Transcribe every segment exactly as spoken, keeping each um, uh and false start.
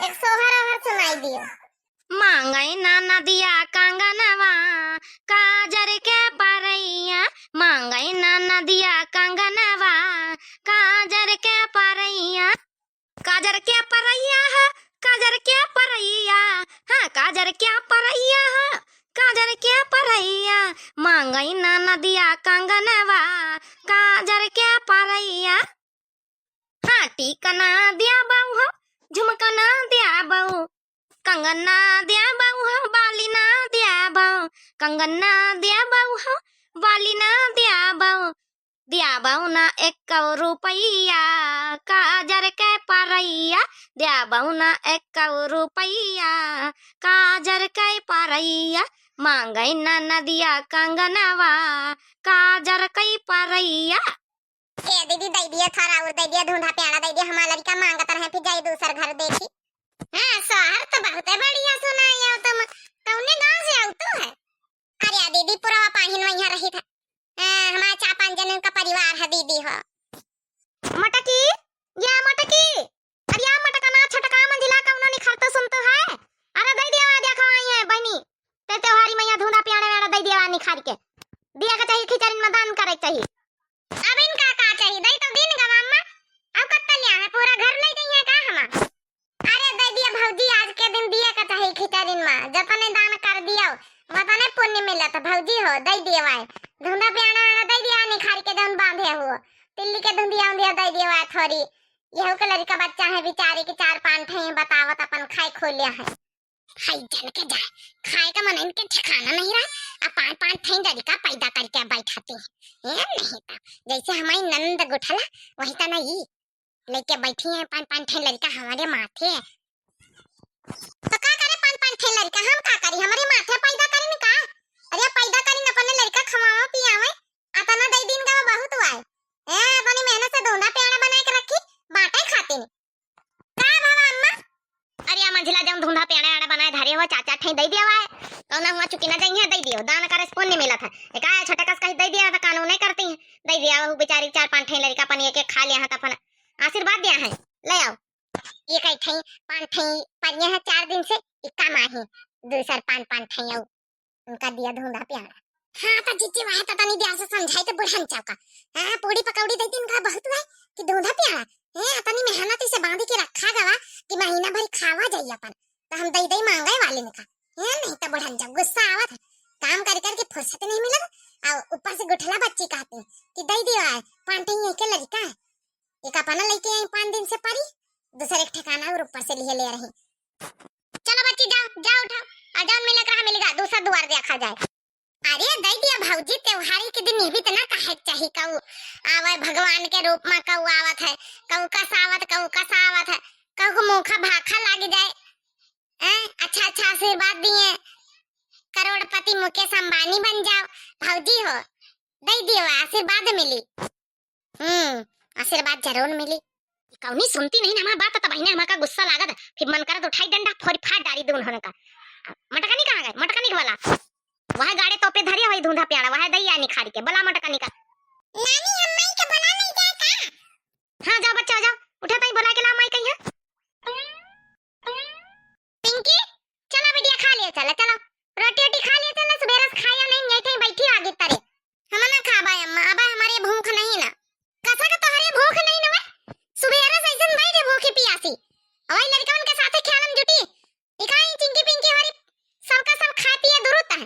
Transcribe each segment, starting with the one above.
एक सोहर ओहर सुनाई दियो। मांगै ना नदिया कंगनवा, काजर के परैया, मांगै ना नदिया कंगनवा, काजर के परैया, काजर के परैया है, काजर के परैया, हाँ, काजर के परैया है, काजर के परैया, मांगै ना नदिया कंगनवा, काजर के परैया। हाँ, टीका ना द्याबउ हो, झुमका ना द्याबउ, कंगन ना द्याबउ हो, बाली ना द्याबउ, कंगन ना द्याबउ हो, बाली ना द्याबउ, द्याबउ ना एक्कउ रुपइया, काजर के परैया, द्याबउ ना एक्कउ रुपइया, काजर के परैया, मांगै ना नदिया कंगनवा, काजर के परैया। ए दीदी, दै दिया, थोड़ा और दै दिया, धुंधा प्याड़ा दै दिया, हमार लड़िका मांगत रहे, फिर जाई दूसर घर देखी। हाँ, सोहर तो बहुते बढ़िया सुनाई हो तुम। कौने गाँव से आऊ तू है? अरे दीदी, पुरवा पाहिन वहीं रही था। हाँ, हमारे चार पाँच जन का परिवार है दीदी हो। मटकी, या मटकी, अरे या मटका ना, छटका मंजिला कौनो निखरतो सुनतो है? अरे दै दिया, देखो आई है बहिनी, ते त्योहारी मैया धुंधा प्याड़े में दै दिया निखार के। दिया के चाही खिचड़ी में दान करे के चाही। अब इनका का चाही? दै तो दीन गवा अम्मा। अब कत्ता लिया है? पूरा घर लै गई है का हमार? अरे दै दिया भौजी, आज के दिन दिया का चाही खिचड़ी में। जतने दान कर दियो, वतने पुण्य मिलत भौजी हो, दै दिया वाए। धुंधा प्याड़ा वाड़ा दै दिया निखार के जौन बांधे हुओ। तिल्ली के धुंधिया उंधिया दै दिया वाए थोड़ी। यहू के लड़िका बच्चा है बेचारी के चार पाँच ठे बतावत अपन खाए खोलिया है। हाय जन के जाए, खाए का मन इनके ठिकाना नहीं रहा, आ पाँच पाँच ठे लड़िका पैदा करके बैठाती हैं। ए नहीं तो, जैसे हमारी नंद गुठला, वही तो नहीं, लेके बैठी हैं पाँच पाँच ठे लड़िका हमारे माथे। तो का करे पाँच पाँच ठे लड़िका, हम का करी, हमारे माथे पैदा करी न का? अरे पैदा करी न, अपने लड़िका खवावा पियावे, अतना दै दीन का बहुत हुआ है। ए, अपनी मेहनत से धुंधा प्याड़ा बनाए के रखी, बांटे खातिर। का भवा अम्मा? अरे या मंझिला जौन धुंधा प्याड़ा आड़ा बनाए धरे हो, चार चार ठे दै दिया वाए। कौना हुआ चुकी ना जाइए, दै दियो। दान करे से पुण्य मिलत है। एका छोटा कस कही दै दिया तो कानून नहीं करती है। दै दिया, वहू बेचारी चार पाँच ठे लड़िका अपन एक एक खा लिया है तो अपन आशीर्वाद दिया है। ले आओ। एक एक ठे, पाँच ठे पर यहाँ चार दिन से इक्का माही। दूसर पाँच पाँच ठे आऊ। उनका दिया धुंधा प्याड़ा। हाँ, तो जिज्जी वाहे तो तनी देर से समझाई तो बुढ़न चौका। हाँ, पूड़ी पकौड़ी दै दीन का बहुत हुआ है कि धुंधा प्याड़ा। हैं, तनी मेहनत से बांधी के रखा गवा कि महीना भर खावा जाई अपन। तो हम दै दै मांगे वाले ने का। हैं, नहीं तो बुढ़न जब गुस्सा आवत है, काम कर कर के फुर्सत नहीं मिलत, और ऊपर से गुठला बच्ची कहती कि दै दियो आए, पांटे ही के लड़िका है। एक अपना लेके आई पाँच दिन से परी, दूसरे एक ठिकाना और ऊपर से लिए ले रही। चलो बच्ची, जाओ, जाओ, उठाओ, आ जाओ, मिले कहाँ मिलेगा, दूसरा दुआर देखा जाए। अरे दै दिया भौजी, त्योहारी के दिन ये भी तो ना कहे के चाही, कऊ आवे भगवान के रूप में, कऊ आवत है, कऊ कस आवत, कऊ कस आवत है, कऊ को मुखा भाखा लाग जाए। हैं? अच्छा अच्छा आशीर्वाद दिए, करोड़पति मुकेश अंबानी बन जाओ। भौजी हो, दै दियो, आशीर्वाद मिली। हम्म, आशीर्वाद जरूर मिली। कौनी सुनती नहीं ना हमार बात, तब बहिने हमार का गुस्सा लागत है। फिर मन करत उठाई डंडा, फोरी फाड़ डारी दून होने का। मटकनी कहाँ गए? मटकनी के वाला वह गाड़े तो पे धरिया वही धुंधा प्याड़ा, वह दैया निखारी के बला मटकनी का। नानी, अम्मा के बला नहीं जाए का? हाँ, जाओ बच्चा, जाओ, उठा ताई, बुला के लाओ माई कहीं है। पिंकी, चला बिटिया, खा लिया चला, चलो। रोटी ओटी खा लिया चला, सुबेरा से खाया नहीं, यही कहीं बैठी आगे तरे। हम ना खाबा अम्मा, अब हमारे भूख नहीं ना। कसा का तोहरे भूख नहीं ना बे? सुबेरा से ऐसन बैठे भूखी पियासी। वही लड़कवन के साथे ख्याल में जुटी। इकाई चिंकी पिंकी हमारी सबका सब खा पिए दुरुत है।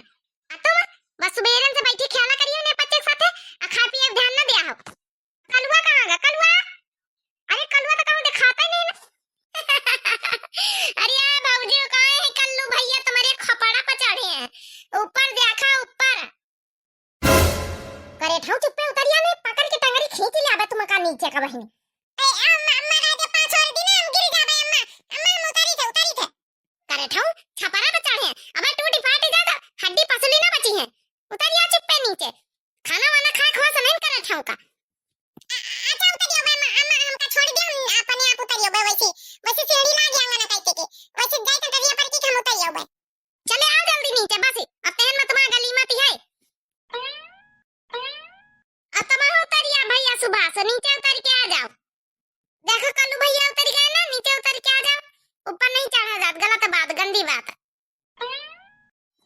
आ तुम बस सुबेरन से बैठी ख्याला करियो ने बच्चे के साथे, आ खा पिए ध्यान ना दिया हो। कलुआ कहाँ गा? कलुआ? अरे कलुआ तो कहूँ दिखाता ही नहीं ना। अरे यार भौजी, काहे है कल्लू भैया तुम्हारे खपड़ा पर चढ़े हैं? ऊपर देखा, ऊपर। करे ठाऊ चुप्पे उतरिया ने पकड़ के टंगरी खींच ले, अबे तुम का नीचे का बहिनी। ए, अम्मा, अम्मा, राजा पाँच और दिन हम गिर जाबे, अम्मा। अम्मा, हम उतारी थे, उतारी थे। करे ठाऊ छपरा पे चढ़े, अबे टूटी फाटी जा तो हड्डी पसली ना बची है। उतरिया चुप्पे नीचे। खाना वाना खाए खोस नहीं करे ठाऊ का। आ, आ, अच्छा उतरियो बे, अम्मा, अम्मा, हमका छोड़ दे, हम अपने आप उतरियो बे, वैसे, वैसे सीढ़ी लाग गया ना कैसे के, वैसे जाए तो डरिया पर की हम उतरियो बे। चले आओ जल्दी नीचे, बस अब तेहन मत माँ गली मत है। अब तुम उतरिया भैया सुभाष, नीचे उतर के आ जाओ। देखो कल्लू भैया उतर गए ना, नीचे उतर के आ जाओ, ऊपर नहीं की बात।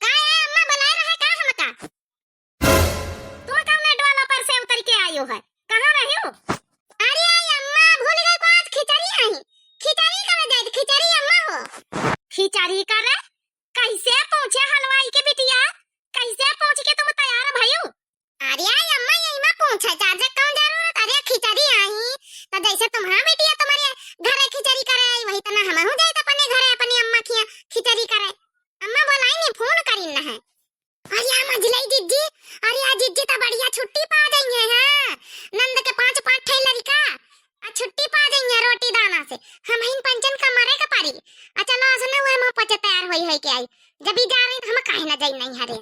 का है अम्मा, बुलाए रहे का हमका? तुम कौन डोला पर से उतर के आयो है? कहाँ रहे हो? अरे आई अम्मा, भूल गए को आज खिचड़ी आई। खिचड़ी करे जाए, खिचड़ी अम्मा हो। खिचड़ी करे? कैसे पहुँचे हलवाई के बिटिया? कैसे पहुँच के तुम तैयार भयू? अरे आई अम्मा, यही मा पूछा चार्ज कौन जरूरत? अरे खिचड़ी आई, तो जैसे तुम्हारा बिटिया तुम्हारे घरे खिचड़ी करे आई, वही तना हमहू जाइत अपने घरे अपनी अम्मा खिया खिचड़ी करे। अम्मा बोलाई नहीं, फोन करी न है। अरे आ मझिलाई जिज्जी, अरे आ जिज्जी तो बढ़िया छुट्टी पा गई है, हाँ। नंद के पाँच पाँच ठे लड़का, आ छुट्टी पा गई है रोटी दाना से। हमहिन पंचन का मरे का पारी। आ चलो असने हुए हम पचे तैयार होई होई के आई। जब ई जा रही तो हम काहे ना जाई नहीं हरे।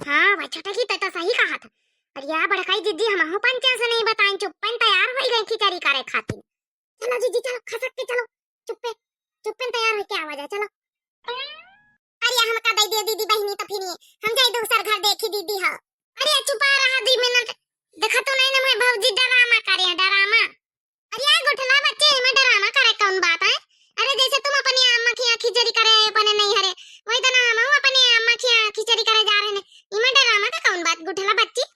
हाँ भाई, छोटकी तो, तो सही कहा था। अरे या बड़काई जिज्जी, हमहू पंचन से नहीं बताएं, चुप्पन तैयार होई गई खिचड़ी करे खातिर। चलो जिज्जी, चलो, खसक के चलो, चुप्पे, चुप्पन तैयार होके आवा जाए, चलो। अरे हमका दे दियो दीदी बहिनी, तो फिर हम जाई दूसर घर देखी दीदी हो। अरे चुपा रहा दो मिनट, देखा तो नहीं ना मैं भौजी डरामा करे हैं, डरामा। अरे यार गुठला बच्ची, इमा डरामा करे कौन बात है? अरे जैसे तुम अपनी अम्मा की यहाँ खिचड़ी करे अपने नहीं हरे, वही तो ना हम अपनी अम्मा की यहाँ खिचड़ी करे जा रहे हैं। इमा डरामा का कौन बात गुठला बच्ची?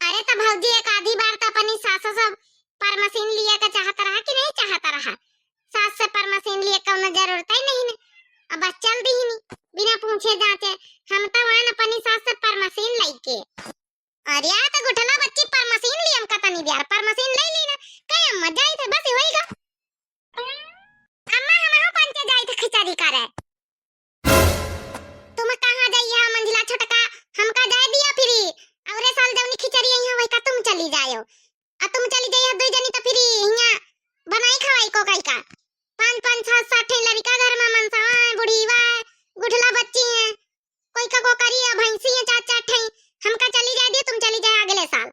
अरे तो भौजी एक आधी बार तो अपनी सास से परमसीन लिए का चाहत रहा कि नहीं चाहत रहा? सास से परमसीन लिए कौनो जरूरत ही नहीं ने। अब बस चल दी ही नहीं, बिना पूछे जांचे। हम तो वहां अपनी सास से परमसीन लेके अरे आ तो गुठला बच्ची परमसीन लियम का तनी ब्यार परमसीन ले ली ना। कहे अम्मा जाई थे बस वही गा। अम्मा हम हो पंचे जाई थे खिचड़ी करे। तुम कहाँ जाइए मंझिला छोटका, हमका जाए दिया फिरी। अगले साल जौनी खिचड़ी आई है वही का तुम चली जायो। आ तुम चली जाइए दुई जनी तो फिरी हिया बनाई खवाई को कई का। पाँच पाँच सात सात ठे लड़का घर में मनसवा है, बुढ़ीवा है, गुठला बच्ची है। कोई का को करी है भैंसी है चार चार ठे। हमका चली जाए दियो, तुम चली जाए अगले साल।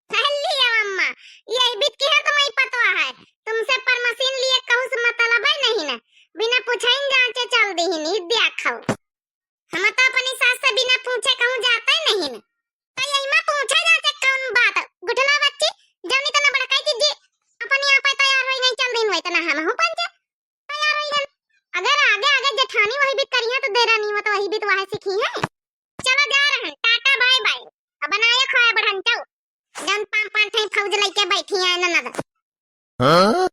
सहेली है अम्मा, यही बीत की है तुम्हारी पतवा है। तुमसे परमसीन लिए कहूँ से मतलब है नहीं ना। बिना पूछे ही जांचे चल दी ही नहीं, दिया खाओ। हम तो अपनी सास से बिना पूछे कहूँ जाते नहीं ना। तो यही मैं पूछे जांचे कौन बात? गुठला बच्ची, जौनी तना बड़काई जिज्जी, अपनी आप तैयार होई नहीं चल दिन वही तना हम हूँ पंचे। तैयार होई गन। अगर आगे आगे जेठानी वही बीत करी है तो देरानी वो तो वही बीत वहाँ सीखी है। चलो जा रहे हैं, टाटा बाय बाय। अब बनाए खाए बढ़न जाओ। जौन पाँच पाँच ठे फौज लेके बैठी है ननद। हाँ?